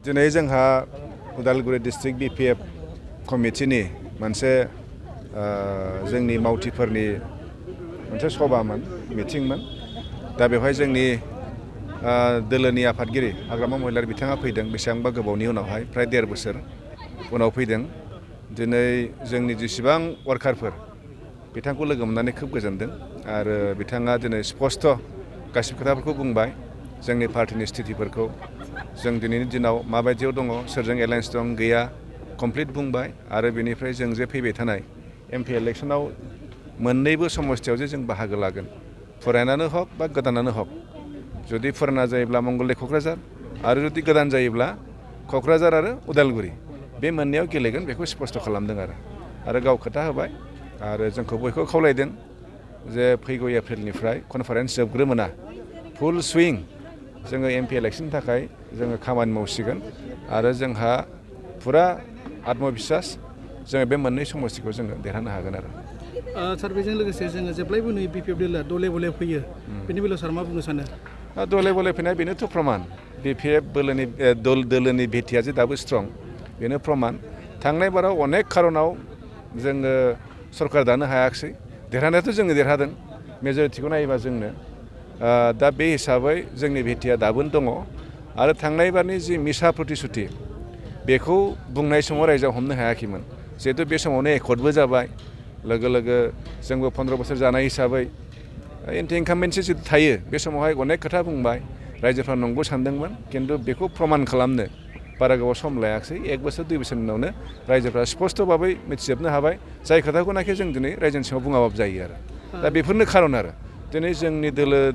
दिनै जोंहा Udalguri district BPF कमिटिनि मोनसे जोंनि मावथिफोरनि मोनसे सभामोन मिटिंमोन दा बेवहाय जोंनि दोलोनि आफादगिरि हाग्रामा महिलारि बिथाङा फैदों बेसेबांबा गोबावनि उनावहाय प्राय 1.5 बोसोर उनाव फैदों दिनै जोंनि जेसेबां वार्कारफोर बिथांखौ लोगो मोननानै खोब गोजोनदों आरो बिथाङा दिनै स्पष्ट गासिबो खोथाफोरखौ बुंबाय जोंनि पार्टिनि स्थितिफोरखौ जों दिनैनि दिनाव माबायदियाव दङ सोरजों एलायन्स दं गैया कमप्लिट बुंबाय आरो बेनिफ्राय जों जे फैबाय थानाय एमपि इलेक्सनाव मोननैबो समस्थियाव जे जों बाहागो लागोन फुरानानो हक बा गोदानानो हक जुदि फुराना जायोब्ला मंगलदै क'क्राझार आरो जुदि गोदान जायोब्ला क'क्राझार आरो उदालगुरि बे मोननैयाव गेलेगोन बेखौ स्पष्ट खालामदों आरो गाव खोथा होबाय आरो जोंखौ बयखौ खावलायदों जे फैगौ एप्रिलनिफ्राय कनफारेन्स जोबग्रोमोना फुल सुइं जोङो एमपि इलेक्सननि थाखाय जोङो खामानि मावसिगोन आरो जोंहा फुरा आत्मबिश्वास जोङो बे मोननै समस्थिखौ जोङो देरहानो हागोन आरो सार बेजों लोगोसे जोङो जेब्लायबो नुयो बिपिएफ दोलोआ दले बले फैयो बेनि बेलायाव सार मा बुंनो सानो दले बले फैनाय बेनोथ' प्रमान बिपिएफ दोलोनि भिटिया जे दाबो स्ट्रं बेनो प्रमान थांनाय बाराव अनेक खारनाव जोङो सरकार दानो हायाखिसै देरहानायाथ' जोङो देरहादों मेजरिटिखौ नायोबा जोंनो दा बे हिसाबै जोंनि भिटिया दाबोनो दङ आरो थांनाय बारनि जि मिसा प्रतिश्रुति बेखौ बुंनाय समाव रायजोआ हमनो हायाखैमोन जिहेतु बे समावनो एकर्डबो जाबाय लोगो लोगो जोंबो 15 बोसोर जानाय हिसाबै एन्टि इनकाम्बेन्सि जितु थायो बे समावहाय अनेक खोथा बुंबाय रायजोफ्रा नंगौ सानदोंमोन खिन्थु बेखौ प्रमान खालामनो बारा गोबाव सम लायाखिसै 1 बोसोर 2 बोसोरनि उनावनो रायजोफ्रा स्पष्ट भाबै मिथिजोबनो हाबाय जाय खोथाखौनाखि जों दिनै रायजोनि सिङाव बुङाबाबो जायो आरो दा बेफोरनो खारन आरो दिनै जोंनि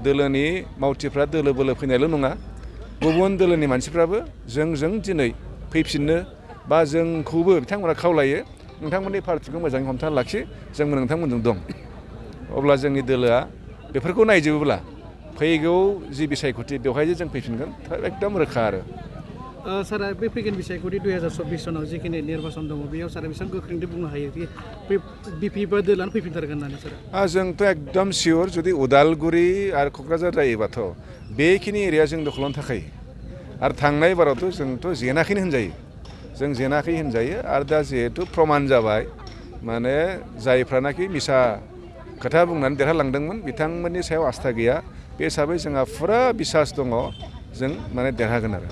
दोलोनि मावथिफ्रा दोलो बोलो फैनायल' नङा गुबुन दोलोनि मानसिफ्राबो जों दिनै फैफिननो बा जोंखौबो बिथांमोना खावलायो नोंथांमोननि पार्टिखौ मोजाङै हमथाना लाखि जोंबो नोंथांमोनजों दं अब्ला जोंनि दोलोआ बेफोरखौ नायजोबोब्ला फैगौ जि बिसायख'थि बेवहाय जे जों फैफिनगोन एकदम रोखा आरो सारा बे फैगोन बिसायख'थि 2024 सनाव जिखिनि निर्बाचन दङ बेयाव सारा बेसेबां गोख्रोंथि बुंनो हायो कि बिपिएफ दोलोआनो फैफिनथारगोन होननानै सार जोंथ' एकदम सियर जुदि उदालगुरि आरो क'क्राझार जायोबाथ' बेखिनि एरिया जों दखलावनो थाखायो आरो थांनाय बारावथ' जोंथ' जेनाखैनो होनजायो जों जेनाखै होनजायो आरो दा जिहेतु प्रमान जाबाय माने जायफ्रानाखि मिसा खोथा बुंनानै देरहालांदोंमोन बिथांमोननि सायाव आस्था गैया बे हिसाबै जोंहा फुरा बिसास दङ जों माने देरहागोन आरो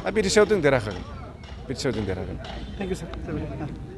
बिटिसिआव जों देरहाखागोन बिटिसिआव जों देरहागोन थेंक इउ सार